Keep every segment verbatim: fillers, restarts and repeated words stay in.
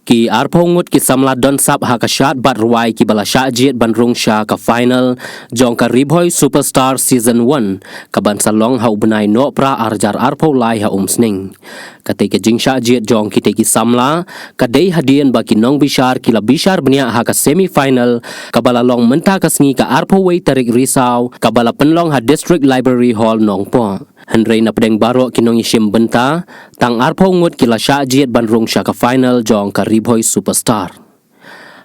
Ki arphew ngut ki samla don sap ha ka shad bad rwai kiba la shah jied ban rung sha ka final jong ka Ri Bhoi Superstar Season one, kaban sa long ha u bnai Nohprah arhajar arphew lai ha Umsning. Katei ka jingshah jied jong kitei ki samla ka dei hadien ba ki nongbishar ki la bishar bniah ha ka semi final kaba la long mynta ka sngi ka arphew wei tarik Risaw, kaba la pynlong ha District Library Hall, Nongpoh. Hynrei na pdeng baroh ki nongïashim bynta, tang arphew ngut ki la shah jied ban rung sha ka final jong ka Ri Bhoi Superstar.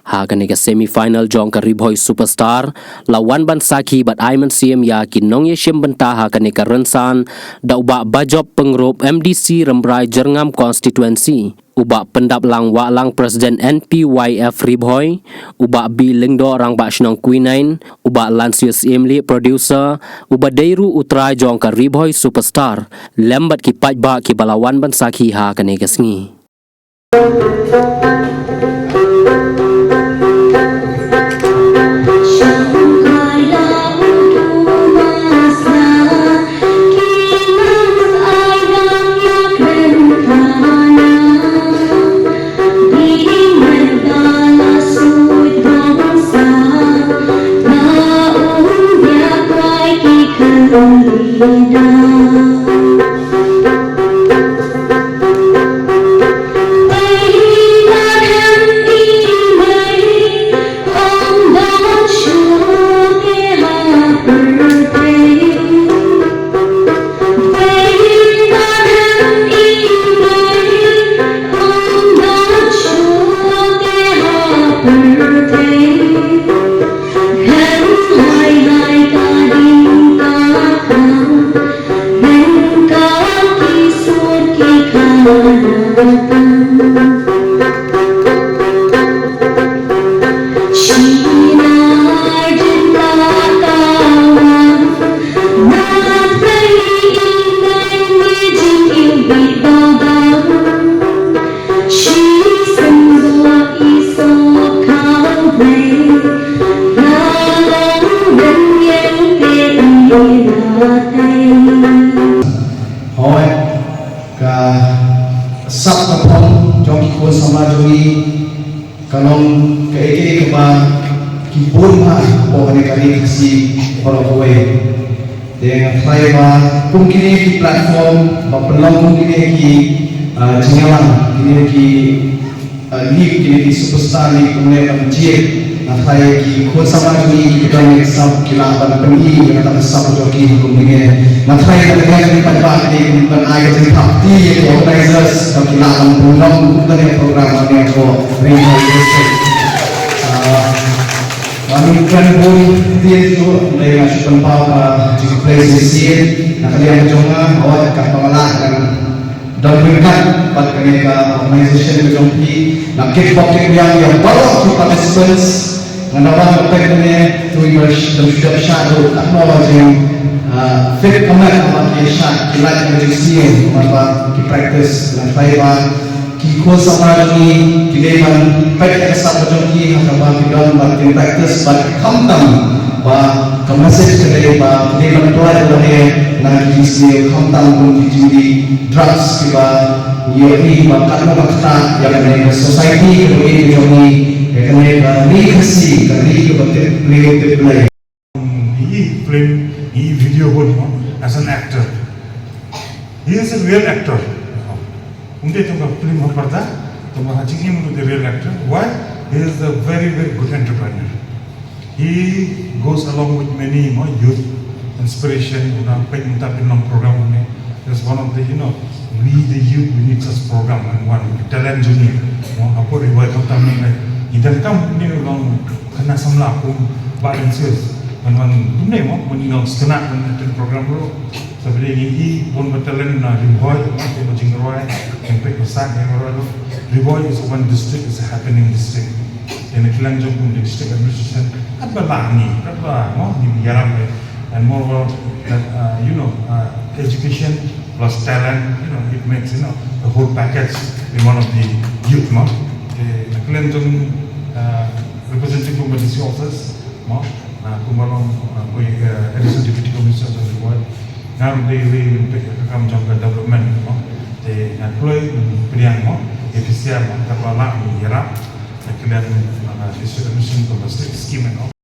Ha kane ka semi final jong ka Ri Bhoi Superstar, la wan ban sakhi bad ai mynsiem ïa ki nongïashim bynta ha kane ka rynsan da u Bah Bajop Pyngrope, M D C Rambrai Jyrngam Constituency, u Bah Pyndaplang Wahlang, President N P Y F Ri Bhoi, u Bah B Lyngdoh Rangbah Shnong Kwinain, u Bah Lansius Imli, Producer, uba dei ruh u trai jong ka Ri Bhoi Superstar, lem bad ki paidbah kiba la wan ban sakhi ha kane ka sngi. Hooid, ka sap ka phong jong ki khun samla jong ngi, ka long kaei kaei kaba ki bun bha hapoh kane ka ri Khasi baroh kawei. Te nga tharai ba kum kine ki platform ba pynlong kum kine ki, ah, jingïalang, kine ki, ah, league, kine ki superstar league kumne ban jied, nga tharai ki khun samla jong ngi kiba don ne sap ki lah ban pyni ïa kata ka sap jong ki kum kine. Nga tharai ka dei ka jingpynbha kine ban ai ka jingthap kti ïa ki organizers ba ki lah ban pynlong kane ka program hangne hapoh Ri Bhoi District. Ah, Nga kren bun ktien tu, hynrei nga shu pynpaw ka jingkhublei shisien na ka liang jong nga, hooid, katba nga lah ngan don ryngkat bad kane ka organization ka jong phi, nga kit bok kit biang ïa baroh ki participants, nga dawa ban peit kane, tu i ba sh-, dang shu dep shah ruh, katno ba jing, ah, fit ka met, haba ki shah, ki lait ka jingsniew, haba ki practice, nga tharai ba Ki khun samla jong ngi, ki dei ban peit ïa ka sap ka jong ki, ha kaba ki don bad kin practice bad khamtam ba ka message ka dei ba ki dei ban pynlait lade na ki jingsniew khamtam kum ki jingdih drugs kiba ngi ïohi ba katno ka ktah ïa kane ka society kaba ïeit ka jong ngi, ïa kane ka ri Khasi, ka ri kaba tip briew tip Blei. Ngi i film, ngi i video bun mo, as an actor. He is a real actor. Um dei tang ba film ha parda, tang ba ha jingim um dei real actor. Why? He is a very, very good entrepreneur. He goes along with many, you know, youth inspiration, you know, peit mynta phi long program ne. That's one of the, you know, we the youth, we need such program and one with talent jong ngi. Mo, hapoh Ri Bhoi khamtam ne, ngi donkam ne long khynnah samla kum Bah Lansius. Ngan wan kumne mo, ngan wan sngewtynnat ban attend program ruh. Sa ba dei ngi i bun ba talent na Ri Bhoi, mo, te ba jingrwai, ngan peit ba sah jingrwai ruh. Ri Bhoi is one district, is a happening district. Te na ki liang jong kum district administration, katba lah ngi, katba mo, ngi ïarap eh. And moreover, that, uh, you know, uh, education plus talent, you know, it makes, you know, the whole package in one of the youth, no? Eh, na ka liang jong, uh, representative from the D C office, no? Na kumba long, uh, koi, uh, additional deputy commissioner jong Ri Bhoi. Nga ruh dei ri ri pek ka kam jong ka development, no? Te nga kloi, mm, pdiang, no? Ïa phi sngewthuh, ka ba lah ïarap na ka liang, ah, district administration domestic scheme and all.